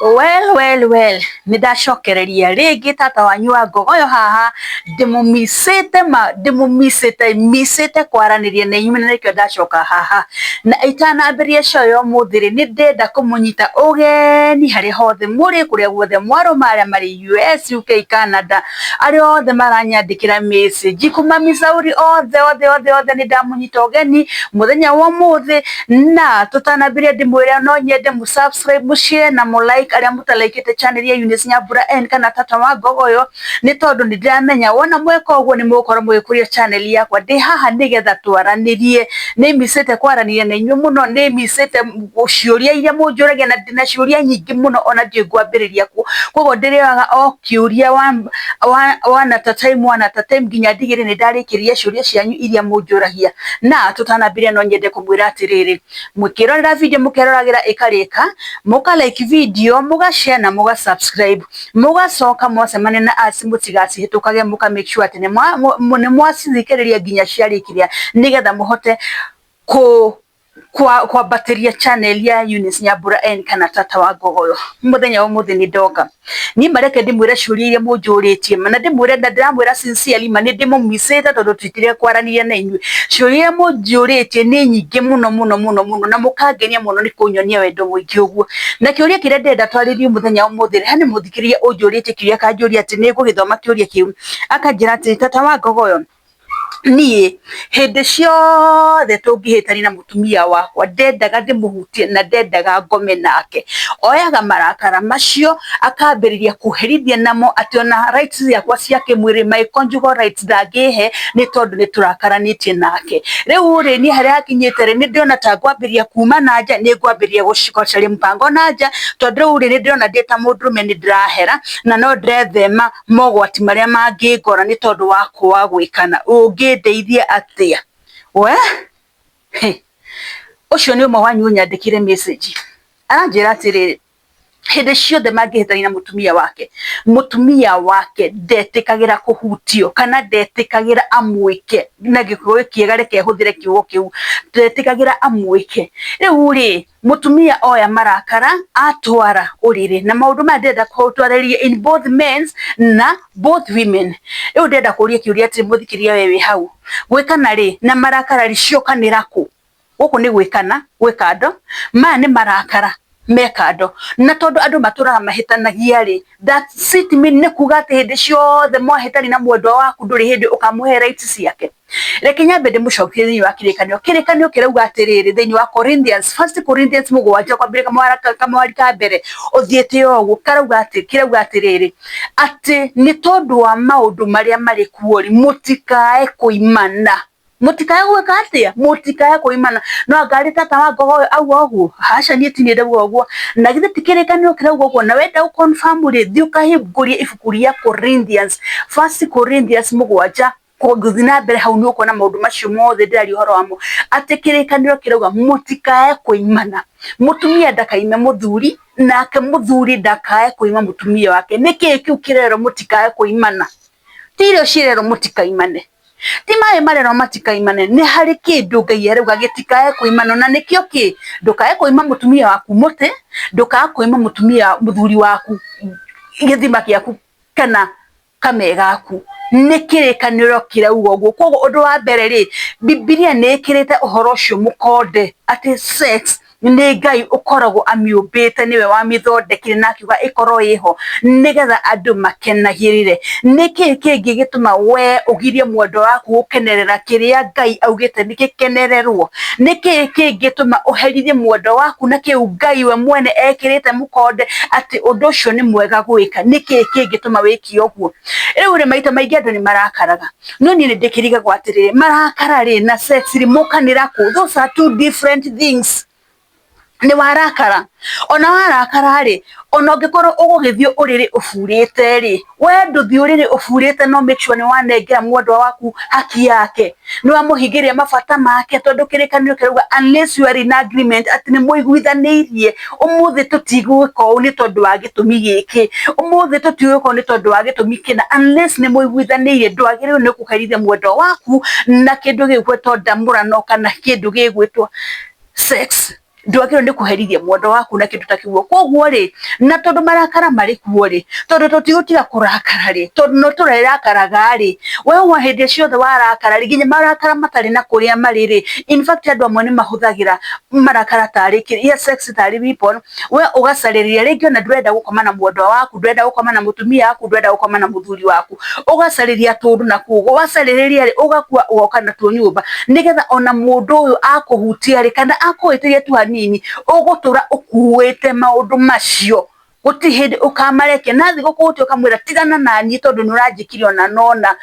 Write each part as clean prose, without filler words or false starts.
Well, well, well, nĩ ndacokereria rĩngĩ tata wanyu wa Ngogoyo haha, ndĩmũmicĩte ma, ndĩmũmicĩte, micĩte kwaranĩria na inyuĩ na nĩkĩo ndacoka haha. Na itanambĩrĩria show ya ũmũthĩ rĩ, nĩ ndĩrenda kũmũnyita ũgeni harĩa hothe mũrĩ, kũrĩa guothe mwarũma, arĩa marĩ US, UK, Canada, arĩa othe maranyandĩkĩra message kuma Missouri, othe othe othe othe, nĩ ndamũnyita ũgeni mũthenya wa ũmũthĩ. Na tũtanambĩrĩria, ndĩmwĩre no nyende mũ subscribe, mũ share na mũ like, arĩa mũtalaikĩte channel ya Eunice Nyambura N kana tata wa Ngogoyo, nĩ tondũ nĩ ndĩramenya wona mweka ũguo nĩ mũgũkorwo mũgĩkũria channel yakwa. Ndĩ haha nĩgetha twaranĩrie. Nĩ micĩte kwaranĩria na inyuĩ mũno, nĩ micĩte ciũria iria mũnjũragia, na ndĩna ciũria nyingĩ mũno ona ndiũĩ ngwambĩrĩria kũ. Koguo ndĩrĩoyaga o kĩũria one at a time, one at a time, nginya ndigĩrĩre nĩ ndarĩkĩria ciũria cianyu iria mũnjũragia. Na tũtanambĩrĩria, no nyende kũmwĩra atĩrĩrĩ, mũkĩrorera video, mũkeroragĩra ĩkarĩka, mũka like video, mũga share na mũga subscribe, mũgacoka mwacemania na ads mũtigacihĩtũkage, mũka make sure atĩ nĩ mwacithikĩrĩria nginya ciarĩkĩria, nĩgetha mũhote kũ kwambatĩria channel ya Eunice Nyambura N kana tata wa Ngogoyo. Mũthenya wa ũmũthĩ nĩ ndoka niĩ mareke ndĩmwĩre ciũria iria mũnjũrĩtie ma, na ndĩmwĩre na ndĩramwĩra sincerely ma, nĩ ndĩmũmicĩte tondũ tũtire kwaranĩria na inyuĩ. Ciũria iria mũnjũrĩtie nĩ nyingĩ mũno mũno mũno mũno, na mũkangenia mũno nĩ kũnyonia wendo mũingĩ ũguo. Na kĩũria kĩrĩa ndĩrenda twarĩrie mũthenya wa ũmũthĩ, he nĩ mũthikĩrĩria ũnjũrĩtie kĩũria, akanjũria atĩ nĩ ngũgĩthoma kĩũria kĩu, akanjĩra atĩ, "Tata wa Ngogoyo, niĩ hĩndĩ ciothe tũngĩhĩtania na mũtumia wakwa, ndendaga ndĩmũhutie na ndendaga ngome nake. Oyaga marakara macio akambĩrĩria kũherithia namo, atĩ ona rights ciakwa cia kĩmwĩrĩ, my conjugal rights, ndangĩhe nĩ tondũ nĩ tũrakaranĩtie nake. Rĩu rĩ, niĩ harĩa hakinyĩte rĩ, nĩ ndĩrona ta ngwambĩrĩria kuma na nja, nĩ ngwambĩrĩria gũcaria mũbango na nja, tondũ rĩu rĩ, nĩ ndĩrona ndĩ ta mũndũrũme nĩ ndĩrahera na no ndĩrethema mogwati marĩa mangĩngora nĩ tondũ wa kwaga gwĩkana. Ũngĩndeithia atĩa?" We ũcio nĩ ũmwe wanyu ũnyandĩkĩre message, aranjĩra atĩrĩrĩ, hĩndĩ ciothe mangĩhĩtania na mũtumia wake, mũtumia wake ndetĩkagĩra kũhutio kana ndetĩkagĩra amwĩke, na Gĩkũyũ kĩega reke hũthĩre kiugo kĩu, ndetĩkagĩra amwĩke. Rĩu rĩ, mũtumia oya marakara atwara ũrĩrĩ, na maũndũ maya ndĩrenda twarĩrie in both men na both women. Rĩu ndĩrenda kũria kĩũria atĩrĩ, mũthikĩrĩria, we wĩ hau, gwĩkana rĩ na marakara rĩ, ciokanĩra kũ? Gũkũ nĩ gwĩkana gwĩ kando, maya nĩ marakara me kando. Na tondũ andũ matũraga mahĩtanagia rĩ, that's it mean nĩ kuga atĩ hĩndĩ ciothe mwahĩtania na mwendwa waku, ndũrĩ hĩndĩ ũkamũhe rights ciake. Reke nyambe ndĩmũcokie thĩinĩ wa Kĩrĩkanĩro. Kĩrĩkanĩro kĩrauga atĩrĩrĩ, thĩinĩ wa Corinthians, First Corinthians 7, kwambĩrĩria kamwari ka mbere ũthiĩte o ũguo, karauga atĩ, kĩrauga atĩrĩrĩ, atĩ nĩ tondũ wa maũndũ marĩa marĩ kuo rĩ, mũtikae kũimana. Mũtikae gwĩka atĩa? Mũtikae kũimana. No angarĩ tata wa Ngogoyo auga ũguo? Aca, niĩ ti niĩ ndauga ũguo. Na githĩ ti Kĩrĩkanĩro kĩrauga ũguo? Na wenda gũ confirm rĩ, thiĩ ũkahingũrie ibuku rĩa Corinthians, First Corinthians 7, gũthiĩ na mbere hau, nĩ ũkuona maũndũ macio mothe ndĩraria ũhoro wamo, atĩ Kĩrĩkanĩro kĩrauga mũtikae kũimana. Mũtumia ndakaime mũthuri, nake mũthuri ndakae kũima mũtumia wake. Nĩkĩĩ kĩu kĩrerwo mũtikae kũimana? Ti irio cirerwo mũtikaimane, ti maĩ marerwo matikaimane, nĩ harĩ kĩndũ Ngai arauga gĩtikae kũimanwo. Na nĩkĩo kĩ? Ndũkae kũima mũtumia waku mũtĩ, ndũkae kũima mũtumia, mũthuri waku gĩthima gĩaku kana kame gaku. Nĩ Kĩrĩkanĩro kĩrauga ũguo. Koguo ũndũ wa mbere rĩ, Bibilia nĩ ĩkĩrĩte ũhoro ũcio mũkonde atĩ sex nĩ Ngai ũkoragwo amĩũmbĩte, nĩwe wamĩthondekire na akiuga ĩkorwo ĩho nĩgetha andũ makenagĩrĩre. Nĩkĩĩ kĩngĩ gĩtũma we ũgirie mwendwa waku gũkenerera kĩrĩa Ngai augĩte nĩ gĩkenererwo? Nĩkĩĩ kĩngĩtũma ũherithie mwendwa waku na kĩu Ngai we mwene ekĩrĩte mũkonde atĩ ũndũ ũcio nĩ mwega gwĩka? Nĩkĩĩ kĩngĩtũma wĩke ũguo? Rĩu rĩ, maita maingĩ andũ nĩ marakaraga, no niĩ nĩ ndĩkĩrigagwo atĩrĩrĩ, marakara rĩ na sex rĩ, mokanĩra kũ? Those are two different things. Nĩ warakara, ona warakara rĩ, ona ũngĩkorwo ũgũgĩthiĩ ũrĩrĩ ũburĩte rĩ, we ndũthiĩ ũrĩrĩ ũburĩte, no make sure nĩ wanengera mwendwa waku haki yake, nĩ wamũhingĩria mabata make, tondũ Kĩrĩkanĩro kĩrauga unless you are in agreement, atĩ nĩ mũiguithanĩirie, ũmũthĩ tũtigwĩka ũũ nĩ tondũ wa gĩtũmi gĩkĩ, ũmũthĩ tũtigwĩka ũũ nĩ tondũ wa gĩtũmi kĩna. Unless nĩ mũiguithanĩirie, ndwagĩrĩirwo nĩ kũherithia mwendwa waku na kĩndũ gĩgwĩtwo ndamũrano kana kĩndũ gĩgwĩtwo sex. Ndwagĩrĩirwo nĩ kũherithia mwendwa waku na kĩndũ ta kĩu. Koguo rĩ, na tondũ marakara marĩ kuo rĩ, tondũ tũtigũtiga kũrakara rĩ, tondũ no tũrĩrakaraga rĩ, we wa hĩndĩ ciothe warakara rĩ, nginya marakara matarĩ na kũrĩa marĩ rĩ, in fact andũ amwe nĩ mahũthagĩra marakara tarĩ kĩ sex tarĩ weapon. We ũgacarĩria rĩngĩ ona ndũrenda gũkoma na mwendwa waku, ndũrenda gũkoma na mũtumia waku, ndũrenda gũkoma na mũthuri waku, ũgacarĩria tũndũ na kũu, wacarĩrĩria rĩ, ũgakua ũgoka natuo nyũmba, nĩgetha ona mũndũ ũyũ akũhutia rĩ, kana akũhĩtĩria tu hanini, ũgũtũra ũkuĩte maũndũ macio. Gũtirĩ hĩndĩ ũkamarekia. Na athiĩ gũkũhutia ũkamwĩra tigana naniĩ tondũ nĩ ũranjĩkire ona na ũna.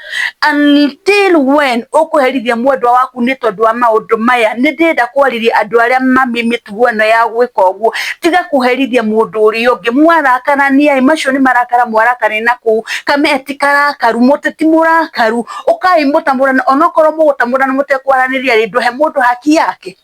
Until when ũkũherithia mwendwa waku nĩ tondũ wa maũndũ maya? Nĩ ndĩrenda kwarĩria andũ arĩa mami mĩtugo ĩno ya gwĩka ũguo. Tiga kũherithia mũndũ ũrĩa ũngĩ. Mwarakarania ĩ, macio nĩ marakara mwarakarania na kũu. Kamee ti karakaru, mũtĩ ti mũrakaru. Ũkai mũtamũrane onokorwo mũgũtamũrana mũtekwaranĩria rĩ, ndũhe mũndũ haki yake.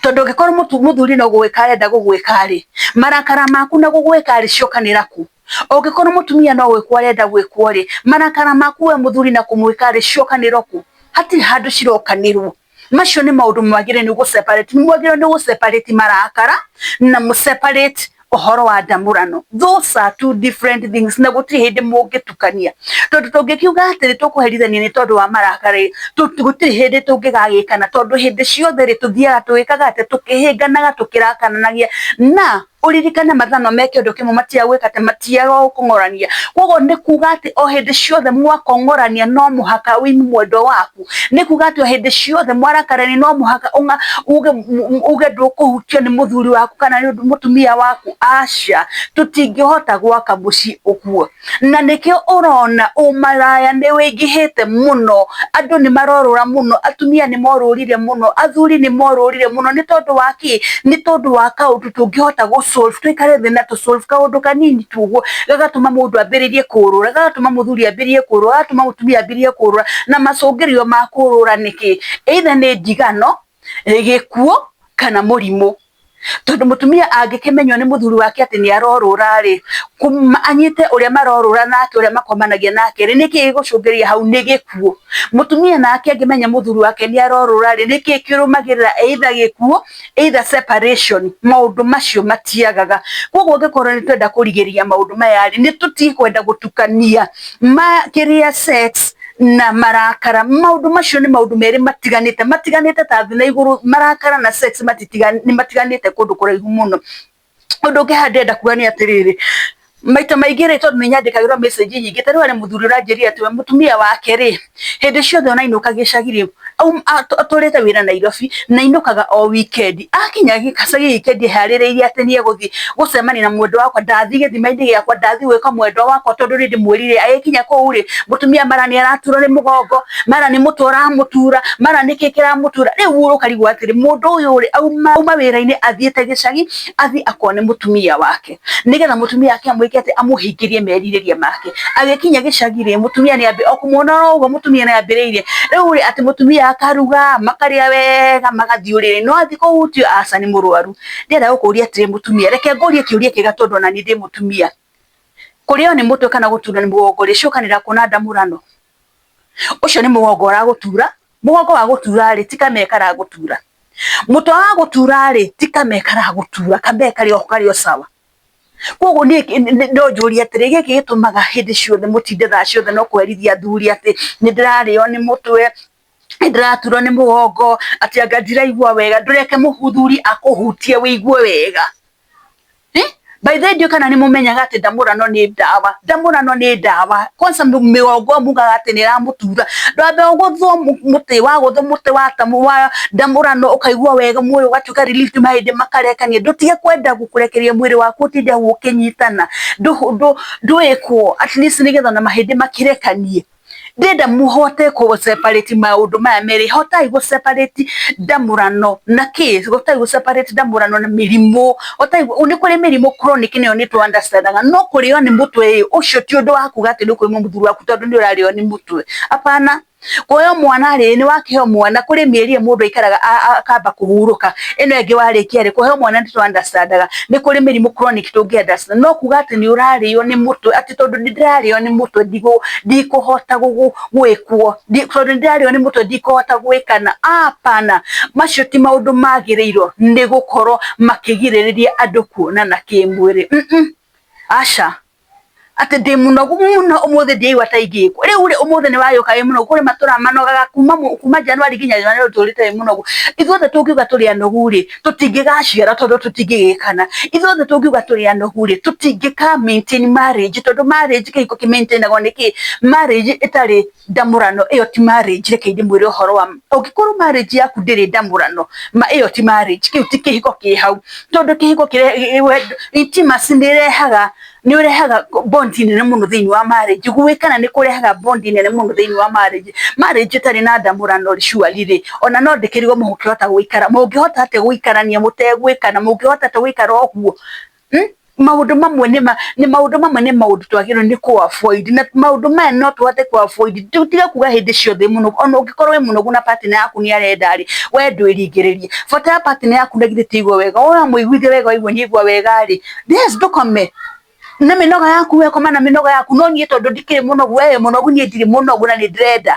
Tondũ ũngĩkorwo mũthuri no gũgwĩka arenda gũgwĩka rĩ, marakara maku na gũgwĩka rĩ, ciokanĩra kũ? Ũngĩkorwo mũtumia no gwĩkwo arenda gwĩkwo rĩ, marakara maku we mũthuri na kũmwĩka rĩ, ciokanĩra kũ? Hatirĩ handũ cirokanĩrwo. Macio nĩ maũndũ mwagĩrĩirwo nĩ gũ separate. Mwagĩrĩirwo nĩ gũ separate marakara na mũ separate ũhoro wa ndamũrano. Those are two different things na gũtirĩ hĩndĩ mũngĩtukania. Tondũ tũngĩkiuga atĩ nĩ tũkũherithania nĩ tondũ wa marakara rĩ, gũtirĩ hĩndĩ tũngĩgagĩkana tondũ hĩndĩ ciothe rĩ, tũthiaga tũgĩkaga atĩ tũkĩhĩnganaga tũkĩrakaranagia. Na ũririkane mathanwa me kĩndũ kĩmwe matiaga gwĩka atĩ matiaga gũkũng'orania. Koguo nĩ kuga atĩ o hĩndĩ ciothe mwakong'orania no mũhaka wĩime mwendwa waku. Nĩ kuga atĩ o hĩndĩ ciothe mwarakarania no mũhaka uge ndũkũhutio nĩ mũthuri waku kana nĩ mũtumia waku. Aca, tũtingĩhota gwaka mũciĩ ũguo. Na nĩkĩo ũrona ũmaraya nĩ wĩingĩhĩte mũno, andũ nĩ marorũra mũno, atumia nĩ morũrire mũno, athuri nĩ morũrire mũno. Nĩ tondũ wa kĩ? Nĩ tondũ wa kaũndũ tũngĩhota gũ solve, tũikare thĩ na tũ solve kaũndũ kanini tu ũguo, gagatũma mũndũ ambĩrĩrie kũũrũra, gagatũma mũthuri ambĩrĩrie kũũrũra, gagatũma mũtumia ambĩrĩrie kũũrũra. Na macũngĩrĩrio ma kũũrũra nĩ kĩ? Either nĩ ndigano, gĩkuũ kana mũrimũ. Tondũ mũtumia angĩkĩmenywo nĩ mũthuri wake atĩ nĩ arorũra rĩ, anyite ũrĩa marorũra nake, ũrĩa makomanagia nake rĩ, nĩkĩ gĩgũcũngĩrĩria hau? Nĩ gĩkuũ. Mũtumia nake angĩmenya mũthuri wake nĩ arorũra rĩ, nĩkĩ kĩrũmagĩrĩra? Either gĩkuũ, either separation. Maũndũ macio matiagaga. Koguo angĩkorwo nĩ twenda kũrigĩrĩria maũndũ maya rĩ, nĩ tũtige kwenda gũtukania kĩrĩa sex na marakara. Maũndũ macio nĩ maũndũ merĩ matiganĩte, matiganĩte ta thĩ na igũrũ. Marakara na sex nĩ matiganĩte kũndũ kũraihu mũno. Ũndũ ũngĩ haha ndĩrenda kuga nĩ atĩrĩrĩ, maita maingĩ rĩ, tondũ nĩ nyandĩkagĩrwo message nyingĩ, ta rĩu harĩ mũthuri ũranjĩrire atĩ we mũtumia wake rĩ, hĩndĩ ciothe ona ainũka gĩcagi rĩ, atũrĩte wĩra Nairobi na ainũkaga o weekend. Akinya gĩcagi weekend eharĩrĩirie atĩ nĩ egũthiĩ gũcemania na mwendwa wakwa, ndathiĩ gĩthima-inĩ gĩakwa, ndathiĩ gwĩka mwendwa wakwa tondũ nĩ ndĩmwĩrire. Agĩkinya kũu rĩ, mũtumia mara nĩ araturwo nĩ mũgongo, mara nĩ mũtwe ũramũtura, mara nĩkĩ kĩramũtura. Rĩu ũkarigwo atĩrĩ, mũndũ ũyũ rĩ, auma wĩra-inĩ athiĩte gĩcagi, athiĩ akone mũtumia wake, nĩgetha mũtumia wake amwĩke atĩ amũhingĩrie merirĩria make. Agĩkinya gĩcagi rĩ, mũtumia nĩ o kũmuona o ũguo mũtumia nĩ ambĩrĩirie. Rĩu rĩ, atĩ mũtumia akaruga, makarĩa wega, magathiĩ ũrĩrĩ. No athiĩ kũhutio, aca nĩ mũrwaru. Ndĩrenda gũkũria atĩrĩ mũtumia, reke ngũrie kĩũria kĩega tondũ ona niĩ ndĩ mũtumia. Kũrĩo nĩ mũtwe kana gũturwo nĩ mũgongo rĩ, ciokanĩra kuona ndamũrano? Ũcio nĩ mũgongo ũragũtura, mũgongo wa gũtura rĩ, ti kamee karagũtura. Mũtwe wa gũtura rĩ, ti kamee karagũtura, kamee karĩ o karĩ o sawa. Koguo niĩ no njũrie atĩrĩ, gĩkĩ gĩtũmaga hĩndĩ ciothe mũtinde thaa ciothe no kũherithia athuri atĩ nĩ ndĩrarĩo nĩ mũtwe, nĩ ndĩraturwo nĩ mũgongo, atĩ anga ndiraigua wega. Ndũreke mũthuri akũhutie wĩigue wega. By the way, ndiũĩ kana nĩ mũmenyaga atĩ ndamũrano nĩ ndawa. Ndamũrano nĩ ndawa. Kwanza mĩgongo mugaga atĩ nĩ ĩramũtura. Ndwambe ũgũthwo mũtĩ, wagũthwo mũtĩ wa ndamũrano ũkaigua wega mwĩrĩ ũgatuĩka relieved, mahĩndĩ makarekania. Ndũtige kwenda kũrekereria mwĩrĩ waku ũtinde hau ũkĩnyitana. Ndwĩkwo at least nĩgetha ona mahĩndĩ makĩrekanie. Ndĩrenda mũhote kũ separate maũndũ maya merĩ. Hotai gũ separate ndamũrano na kĩ? Hotai gũ separate ndamũrano na mĩrimũ. Hotai, nĩ kũrĩ mĩrimũ chronic nayo nĩ tũ understand aga, no kũrĩo nĩ mũtwe ĩ, ũcio ti ũndũ wa kuga atĩ nĩ ũkũima mũthuri waku tondũ nĩ ũrarĩo nĩ mũtwe. Hapana. Kuheo mwana rĩ, nĩ wakĩheo mwana kũrĩ mĩeri ĩyo mũndũ aikaraga akamba kũhurũka, ĩno ĩngĩ warĩkia rĩ, kũheo mwana nĩ tũ understand aga nĩ kũrĩ mĩrimũ chronic tũngĩ understand, no kuga atĩ nĩ ũrarĩo nĩ mũtwe atĩ tondũ nĩ ndĩrarĩo nĩ mũtwe ndikũhota gwĩkwo, tondũ nĩ ndĩrarĩo nĩ mũtwe ndikũhota gwĩkana, apana, macio ti maũndũ magĩrĩirwo nĩ gũkorwo makĩgirĩrĩria andũ kuonana kĩmwĩrĩ, aca. Atĩ ndĩ mũnogu mũno ũmũthĩ ndiaigua ta ingĩkwo. Rĩu rĩ, ũmũthĩ nĩ wagĩũka wĩ mũnogu, kũrĩ matũra manogaga kuma January nginya January ũtũrĩte wĩ mũnogu. Ithuothe tũngiuga tũrĩ anogu rĩ, tũtingĩgaciara tondũ tũtingĩgĩkana. Ithuothe tũngiuga tũrĩ anogu rĩ, tũtingĩka maintain marriage tondũ marriage kĩhiko kĩ maintain agwo nĩ kĩ? Marriage ĩtarĩ ndamũrano ĩyo ti marriage, reke ndĩmwĩre ũhoro wa ma. Ũngĩkorwo marriage yaku ndĩrĩ ndamũrano, ma ĩyo ti marriage, kĩu ti kĩhiko kĩ hau. Tondũ kĩhiko intimacy nĩ ĩrehaga nĩ ũrehaga bond nene mũno thĩinĩ wa marriage, gwĩkana nĩ kũrehaga bond nene mũno thĩinĩ wa marriage. Marriage ĩtarĩ na ndamũrano surely rĩ, ona no ndĩkĩrigwo mũngĩhota gũikara, mũngĩhota atĩa gũikarania mũtegwĩkana, mũngĩhota atĩa gũikara ũguo? Maũndũ mamwe nĩ nĩ maũndũ mamwe nĩ maũndũ twagĩrĩirwo nĩ kũ avoid na maũndũ maya no tũhote kũ avoid. Tiga kuga hĩndĩ ciothe mũno, ona ũngĩkorwo wĩ mũnogu na partner yaku nĩ arenda rĩ, we ndwĩringĩrĩrie. Bata ya partner yaku na githĩ ti aigue wega, wamũiguithia wega waigua nĩ aigua wega rĩ, yes ndũkome na mĩnoga yaku we koma na mĩnoga yaku, no niĩ tondũ ndikĩrĩ mũnogu, we wĩ mũnogu niĩ ndirĩ mũnogu na nĩ ndĩrenda.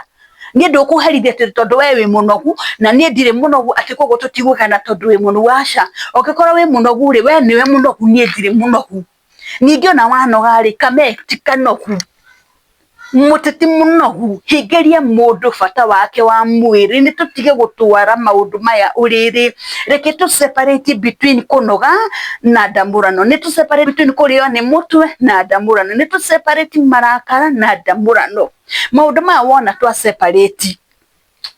Niĩ ndũkũherithia atĩ tondũ we wĩ mũnogu na niĩ ndirĩ mũnogu atĩ koguo tũtigwĩkana tondũ wĩ mũnogu, aca. Ũngĩkorwo wĩ mũnogu rĩ, we nĩwe mũnogu niĩ ndirĩ mũnogu. Ningĩ ona wanoga rĩ, kamee ti kanogu, mũtĩ ti mũnogu, hingĩria mũndũ bata wake wa mwĩrĩ. Nĩ tũtige gũtwara maũndũ maya ũrĩrĩ, reke tũ separate between kũnoga na ndamũrano, nĩ tũ separate between kũrĩo nĩ mũtwe na ndamũrano, nĩ tũ separate marakara na ndamũrano. Maũndũ maya wona twa separate,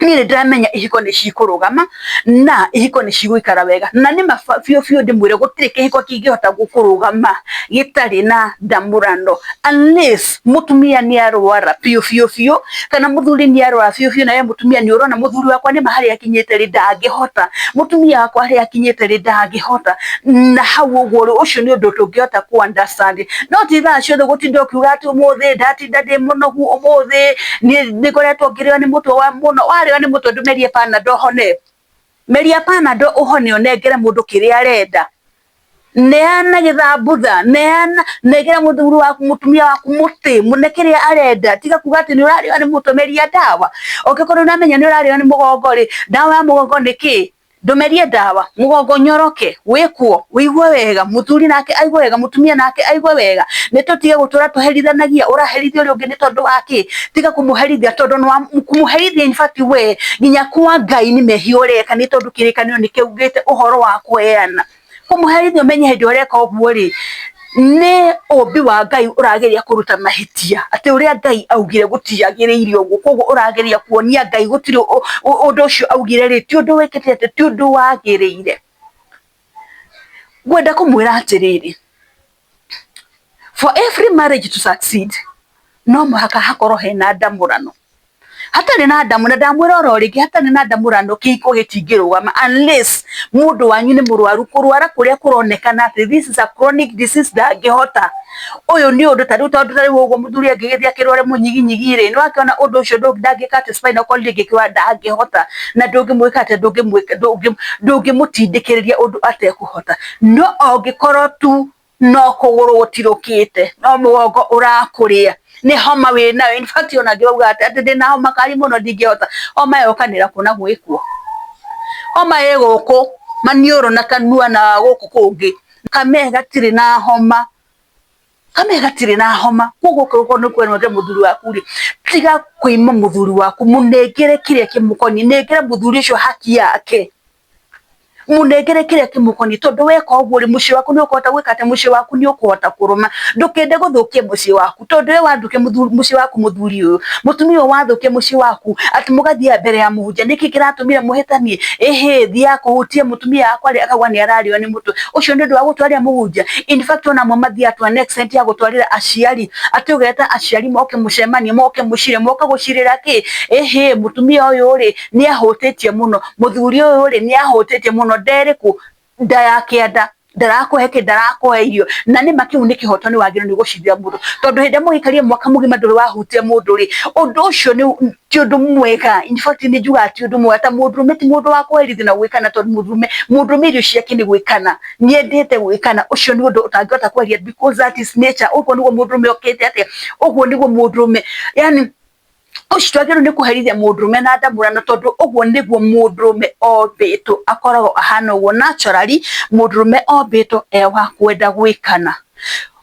niĩ nĩ ndĩramenya ihiko nĩ cikũrũgama na ihiko nĩ cigũikara wega, na nĩ ma biũ biũ ndĩmwĩre gũtirĩ kĩhiko kĩngĩhota kũrũgama gĩtarĩ na ndamũrano unless mũtumia nĩ arwara biũ biũ biũ kana mũthuri nĩ arwara biũ biũ, na we mũtumia nĩ ũrona mũthuri wakwa nĩma harĩa akinyĩte rĩ ndangĩhota, mũtumia wakwa harĩa akinyĩte rĩ ndangĩhota, na hau ũguo rĩ, ũcio nĩ ũndũ tũngĩhota kũ understand. No ti thaa ciothe gũtinda ũkiuga atĩ ũmũthĩ ndatinda ndĩ mũnogu, ũmũthĩ nĩ ngoretwo ngĩrĩo nĩ mũtwe wa mũno, warĩo nĩ mũtwe ndũmerie Panadol ũhone, meria Panadol ũhone ũnengere mũndũ kĩrĩa arenda. Neana gĩthambutha, neana, nengera mũthuri waku mũtumia waku mũtĩ, mũne kĩrĩa arenda, tiga kuga atĩ nĩ ũrarĩo nĩ mũtwe, meria ndawa. Ũngĩkorwo nĩ ũramenya nĩ ũrarĩo nĩ mũgongo rĩ, ndawa ya mũgongo nĩ kĩ? Ndũmerie ndawa, mũgongo ũnyoroke, wĩkwo, wĩigue wega, mũthuri nake aigue wega, mũtumia nake aigue wega. Nĩ tũtige gũtũra tũherithanagia, ũraherithia ũrĩa ũngĩ nĩ tondũ wa kĩ? Tiga kũmũherithia tondũ kũmũherithia in fact we nginya kwa Ngai nĩ mehia ũreka nĩ tondũ kĩrĩkanĩro nĩ kĩaugĩte ũhoro wa kũheana. Kũmũherithia ũmenye hĩndĩ ĩrĩa ũreka ũguo rĩ, nĩ ũmbi wa Ngai ũrageria kũruta mahĩtia atĩ ũrĩa Ngai augire gũtiagĩrĩire ũguo, koguo ũrageria kuonia Ngai gũtirĩ ũndũ ũcio augire rĩ, ti ũndũ wĩkĩte atĩ ti ũndũ wagĩrĩire. Ngwenda kũmwĩra atĩrĩrĩ, for every marriage to succeed no mũhaka hakorwo hena ndamũrano. Hatarĩ na ndamũrano, ndamwĩra oro rĩngĩ, hatarĩ na ndamũrano kĩhiko gĩtingĩrũgama unless mũndũ wanyu nĩ mũrwaru, kũrwara kũrĩa kũronekana atĩ this is a chronic disease ndangĩhota. Ũyũ nĩ ũndũ ta rĩu tondũ ta rĩu ũguo mũthuri angĩgĩthiĩ akĩrware mũnyiginyigi rĩ, nĩ wakĩona ũndũ ũcio ndangĩka atĩ spinal cord ĩngĩkĩrwara ndangĩhota, na ndũngĩmwĩka atĩa, ndũngĩmũtindĩkĩrĩria ũndũ atekũhota. No angĩkorwo tu no kũgũrũ gũtirũkĩte, no mũgongo ũrakũrĩa, nĩ homa wĩnayo, in fact ona angĩ maugaga atĩ ndĩna homa kali mũno ndingĩhota, homa yokanĩra kũ na gwĩkwo? Homa ĩ gũkũ maniũrũ na kanua na gũkũ kũngĩ, kamee gatirĩ na homa, kamee gatirĩ na homa, koguo okorwo nĩ ũkwendete mũthuri waku rĩ, tiga kũima mũthuri waku, mũnengere kĩrĩa kĩmũkoniĩ, nengera mũthuri ũcio haki yake. Mũnengere kĩrĩa kĩmũkoniĩ, tondũ weka ũguo rĩ, mũciĩ waku nĩ ũkũhota gwĩka atĩ, mũciĩ waku nĩ ũkũhota kũrũma. Ndũkende gũthũkia mũciĩ waku, tondũ we wathũkia mũciĩ waku mũthuri ũyũ, mũtumia ũyũ wathũkia mũciĩ waku, atĩ mũgathiaga mbere ya mũhunjia, nĩkĩ kĩratũmire mũhĩtanie? Ĩhĩ, thiaga kũhutia mũtumia wakwa rĩ, akauga nĩ ararĩo nĩ mũtwe. Ũcio nĩ ũndũ wa gũtwarĩra mũhunjia? In fact ona amwe mathiaga to an extent ya gũtwarĩra aciari, atĩ ũgeta aciari moke mũcemanio, moke mũcire, moke gũcirĩra kĩ? Ĩhĩ, mũtumia ũyũ rĩ, nĩ ahũtĩtie mũno, mũthuri ũyũ rĩ, nĩ ahũtĩtie mũno, nda ĩrĩkũ? Nda ya kĩanda. Ndarakũhe kĩ? Ndarakũhe irio. Na nĩ ma kĩu nĩ kĩhoto, nĩ wagĩrĩirwo nĩ gũcirĩra mũndũ, tondũ hĩndĩ ĩrĩa mũgĩikarire mwaka mũgima ndũrĩ wahutia mũndũ rĩ, ũndũ ũcio nĩ ti ũndũ mwega. In fact nĩ njugaga ti ũndũ mwega, ta mũndũrũme ti mũndũ wa kũherithio na gwĩkana, tondũ mũndũrũme irio ciake nĩ gwĩkana, nĩendete gwĩkana, ũcio nĩ ũndũ ũtangĩhota kweheria because that is nature. Ũguo nĩguo mũndũrũme okĩte atĩa, ũguo nĩguo mũndũrũme, yani ũcio twagĩrĩirwo nĩ kũherithia mũndũrũme na ndamũrano, tondũ ũguo nĩguo mũndũrũme ombĩtwo, akoragwo ahana ũguo naturally, mũndũrũme ombĩtwo e wa kwenda gwĩkana.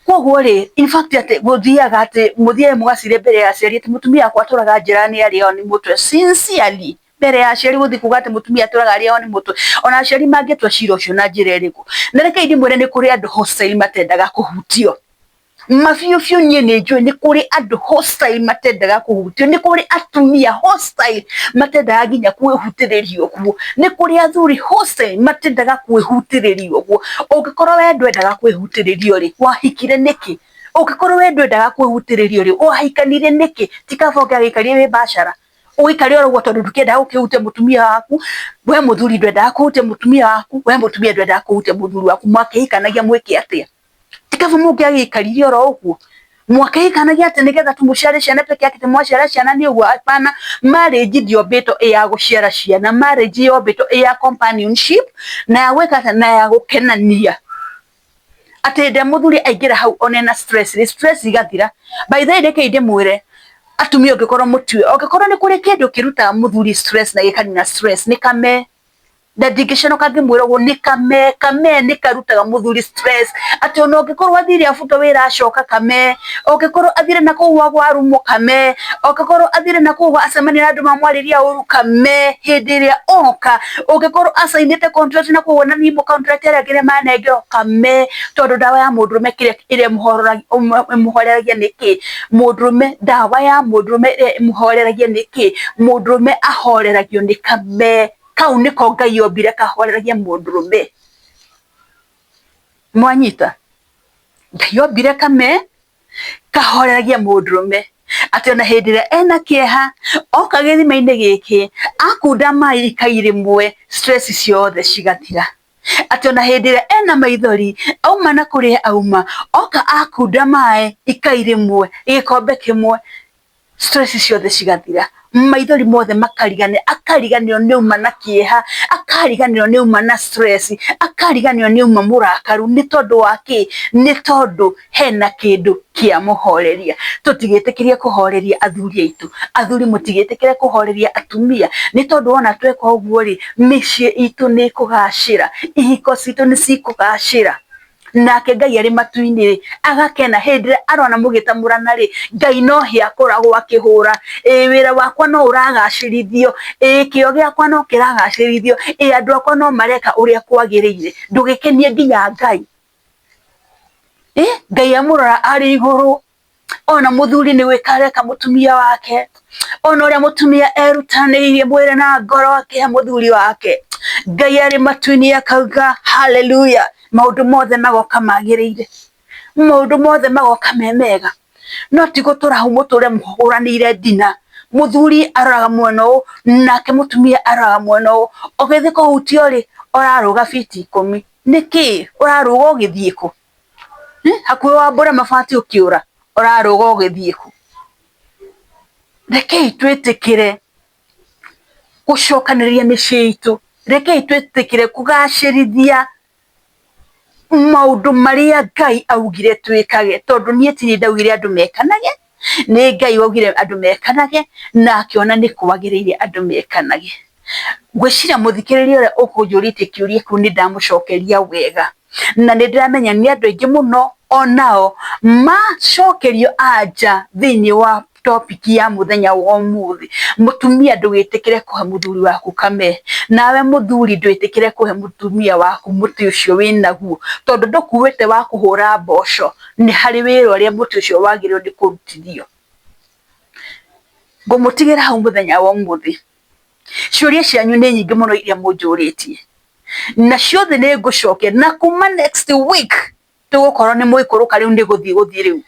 Koguo rĩ, in fact atĩ gũthiaga atĩ mũthiage mũgacire mbere ya aciari atĩ mũtumia wakwa atũraga njĩra nĩ arĩo nĩ mũtwe, sincerely mbere ya aciari gũthiĩ kuga atĩ mũtumia atũraga arĩo nĩ mũtwe, ona aciari mangĩtua cira ũcio na njĩra ĩrĩkũ. Na rekei ndĩmwĩre nĩ kũrĩ andũ hostile matendaga kũhutio. Mabiũ biũ niĩ nĩ njũĩ nĩ kũrĩ andũ hostile matendaga kũhutio, nĩ kũrĩ atumia hostile matendaga nginya kwĩhutĩrĩria ũguo, nĩ kũrĩ athuri hostile matendaga kwĩhutĩrĩria ũguo. Ũngĩkorwo we ndwendaga kwĩhutĩrĩrio rĩ, wahikire nĩkĩ? Ũngĩkorwo we ndwendaga kwĩhutĩrĩrio rĩ, wahikanirie nĩkĩ? Ti kaba ũngĩagĩikarire wĩ bachelor, ũgĩikare oro ũguo tondũ ndũkĩendaga gũkĩhutia mũtumia waku, we mũthuri ndwendaga kũhutia mũtumia waku, we mũtumia ndwendaga kũhutia mũthuri waku, mwakĩhikanagia mwĩke atĩa? Ti kaba mũngĩagĩikarire oro ũguo? Mwakĩhikanagia atĩ nĩgetha tu mũciare ciana peke yake, mwaciara ciana nĩ ũguo? Hapana, marriage ndĩombĩtwo ĩ ya gũciara ciana, marriage yombĩtwo ĩ ya companionship na ya gwĩka atĩa, na ya gũkenania. Atĩ hĩndĩ ĩrĩa mũthuri aingĩra hau one ena stress rĩ, stress igathira. By the way rekei ndĩmwĩre atumia ũngĩkorwo mũtiũĩ, angĩkorwo nĩ kũrĩ kĩndũ kĩrutaga mũthuri stress na gĩkanina stress nĩ kame. Na ndingĩconoka ngĩmwĩra ũguo, nĩ kame. Kame nĩ karutaga mũthuri stress, atĩ ona ũngĩkorwo athire abuta wĩra acoka kame, ũngĩkorwo athire na kũu warumwo kame, ũngĩkorwo athire na kũu acemania na andũ mamwarĩria ũru kame, hĩndĩ ĩrĩa oka, ũngĩkorwo acainĩte contract na kũu ona niĩ contract ĩrĩa angĩ manengerwo kame, tondũ ndawa ya mũndũrũme kĩrĩa ĩrĩa ĩmũhoreragia nĩ kĩ? Mũndũrũme, ndawa ya mũndũrũme ĩrĩa ĩmũhoreragia nĩ kĩ? Mũndũrũme ahoreragio nĩ kame. Kau nĩko Ngai ombire kahoreragia mũndũrũme. Mwanyita? Ngai ombire kame kahoreragia mũndũrũme, atĩ ona hĩndĩ ĩrĩa ena kĩeha oka gĩthima-inĩ gĩkĩ akunda maĩ ikai rĩmwe, stress ciothe cigathira. Atĩ ona hĩndĩ ĩrĩa ena maithori auma na kũrĩa auma, oka akunda maĩ ikai rĩmwe, gĩkombe kĩmwe, stress ciothe cigathira, maithori mothe makariganĩra, akariganĩrwo nĩ auma na kĩeha, akariganĩrwo nĩ auma na stress, akariganĩrwo nĩ auma mũrakaru. Nĩ tondũ wa kĩ? Nĩ tondũ hena kĩndũ kĩamũhoreria. Tũtigĩtĩkĩrie kũhoreria athuri aitũ, athuri mũtigĩtĩkĩre kũhoreria atumia, nĩ tondũ wona tweka ũguo rĩ, mĩciĩ itũ nĩ ĩkũgacĩra, ihiko citũ nĩ cikũgacĩra. Nake Ngai arĩ matu-inĩ rĩ, agakena hĩndĩ ĩrĩa arona mũgĩtamũrana rĩ, Ngai no hĩa akoragwo akĩhũra, ĩĩ wĩra wakwa no ũragacĩrithio, ĩĩ kĩo gĩakwa no kĩragacĩrithio, ĩĩ andũ akwa no mareka ũrĩa kwagĩrĩire. Ndũgĩkenie nginya Ngai. Ngai amũrora arĩ igũrũ, ona mũthuri nĩ gwĩka areka mũtumia wake, ona ũrĩa mũtumia erutanĩirie mwĩrĩ na ngoro akĩhe mũthuri wake. Ngai arĩ matu-inĩ akauga haleluya, maũndũ mothe magoka magĩrĩire, maũndũ mothe magoka me mega. No ti gũtũra hau mũtũre mũhũranĩire ndina, mũthuri aroraga mwena ũyũ nake mũtumia aroraga mwena ũyũ, ũgĩthiĩ kũhutio rĩ, ũrarũga biti 10. Nĩkĩ? Ũrarũga ũgĩthiĩ kũ? Hakuhĩ wambũre mabati ũkĩũra, ũrarũga ũgĩthiĩ kũ? Rekei twĩtĩkĩre gũcokanĩrĩria mĩciĩ itũ, rekei twĩtĩkĩre kũgacĩrithia maũndũ marĩa Ngai augire twĩkage, tondũ niĩ ti niĩ ndaugire andũ mekanage, nĩ Ngai waugire andũ mekanage, na akĩona nĩ kwagĩrĩire andũ mekanage. Ngwĩciria mũthikĩrĩria ũrĩa ũkũnjũrĩtie kĩũria kĩu nĩ ndamũcokeria wega, na nĩ ndĩramenya nĩ andũ aingĩ mũno onao macokerio anja thĩinĩ wa topic ya mũthenya wa ũmũthĩ. Mũtumia ndũgĩtĩkĩre kũhe mũthuri waku kame, nawe mũthuri ndwĩtĩkĩre kũhe mũtumia waku mũtĩ ũcio wĩnaguo, tondũ ndũkuĩte wa kũhũra mboco, nĩ harĩ wĩra ũrĩa mũtĩ ũcio wagĩrĩirwo nĩ kũrutithio. Ngũmũtigĩra hau mũthenya wa ũmũthĩ. Ciũria cianyu nĩ nyingĩ mũno iria mũnjũrĩtie, na ciothe nĩ ngũcokia, na kuma next week tũgũkorwo nĩ mũikũrũka rĩu nĩ gũthiĩ gũthiĩ rĩu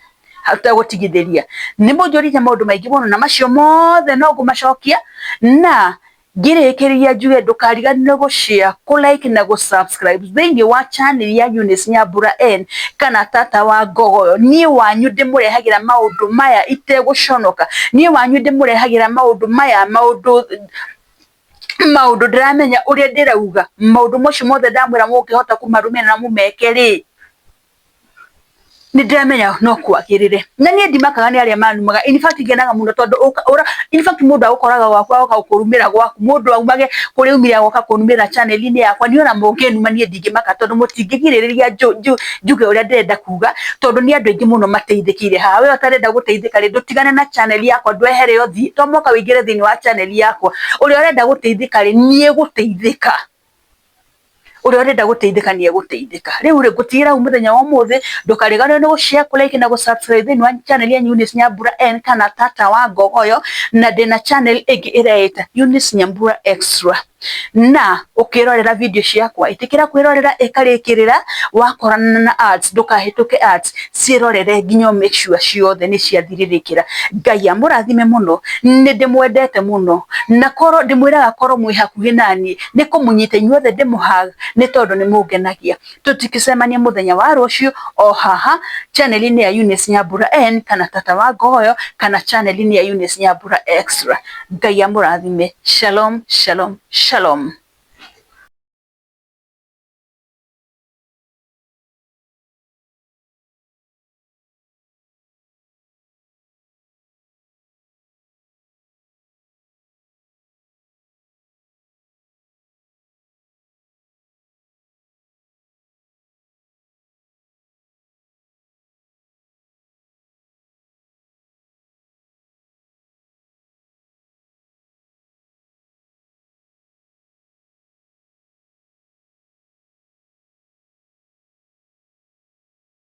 tũtegũtigithĩria. Nĩ mũnjũrĩtie maũndũ maingĩ mũno na macio mothe no ngũmacokia, na Ngĩrĩkĩrĩria njuge ndũkariganĩrwo gũ share, kũ like na gũ subscribe thĩinĩ wa channel ya Eunice Nyambura N kana tata wa Ngogoyo. Niĩ wanyu ndĩmũrehagĩra maũndũ maya itegũconoka, niĩ wanyu ndĩmũrehagĩra maũndũ maya maũndũ maũndũ ndĩramenya ũrĩa ndĩrauga, maũndũ macio mothe ndamwĩra mũngĩhota kũmarũmĩrĩra na mũmeke rĩ, nĩ ndĩramenya no kwagĩrĩre. Na niĩ ndimakaga nĩ arĩa manumaga, in fact ngenaga mũno tondũ in fact mũndũ agũkoraga gwaku agoka gũkũrumĩra gwaku, mũndũ aumage kũrĩa aumire agoka kũnumĩra channel -inĩ yakwa, niĩ ona mũngĩnuma niĩ ndingĩmaka tondũ mũtingĩgirĩrĩria njuge ũrĩa ndĩrenda kuga, tondũ nĩ andũ aingĩ mũno mateithĩkĩire haha. We ũtarenda gũteithĩka rĩ, ndũtigane na channel yakwa, ndwehere ũthiĩ, to mũhaka ũingĩre thĩinĩ wa channel yakwa. Ũrĩa ũrenda gũteithĩka rĩ, nĩ egũteithĩka. Ũrĩa ũrenda gũteithĩka nĩ egũteithĩka. Rĩu rĩ, ngũtigĩra hau mũthenya wa ũmũthĩ, ndũkariganĩrwo nĩ gũ share, kũ like na gũ subscribe thĩinĩ wa channel ya Eunice Nyambura N kana tata wa Ngogoyo, na ndĩna channel ĩngĩ ĩreĩta Eunice Nyambura Extra. Na ũkĩrorera video ciakwa, ĩtĩkĩra kwĩrorera ĩkarĩkĩrĩra, wakorana na ads, ndũkahĩtũke ads, ciĩrorere nginya make sure ciothe nĩ ciathirĩrĩkĩra. Ngai amũrathime mũno, nĩ ndĩmwendete mũno, na korwo ndĩmwĩraga korwo mwĩ hakuhĩ naniĩ, nĩ kũmũnyita inyuothe ndĩmũhug, nĩ tondũ nĩ mũngenagia. Tũtikĩcemania mũthenya wa rũciũ o haha channel-inĩ ya Eunice Nyambura N kana tata wa Ngogoyo kana channel-inĩ ya Eunice Nyambura Extra. Ngai amũrathime. Shalom, shalom, shalom.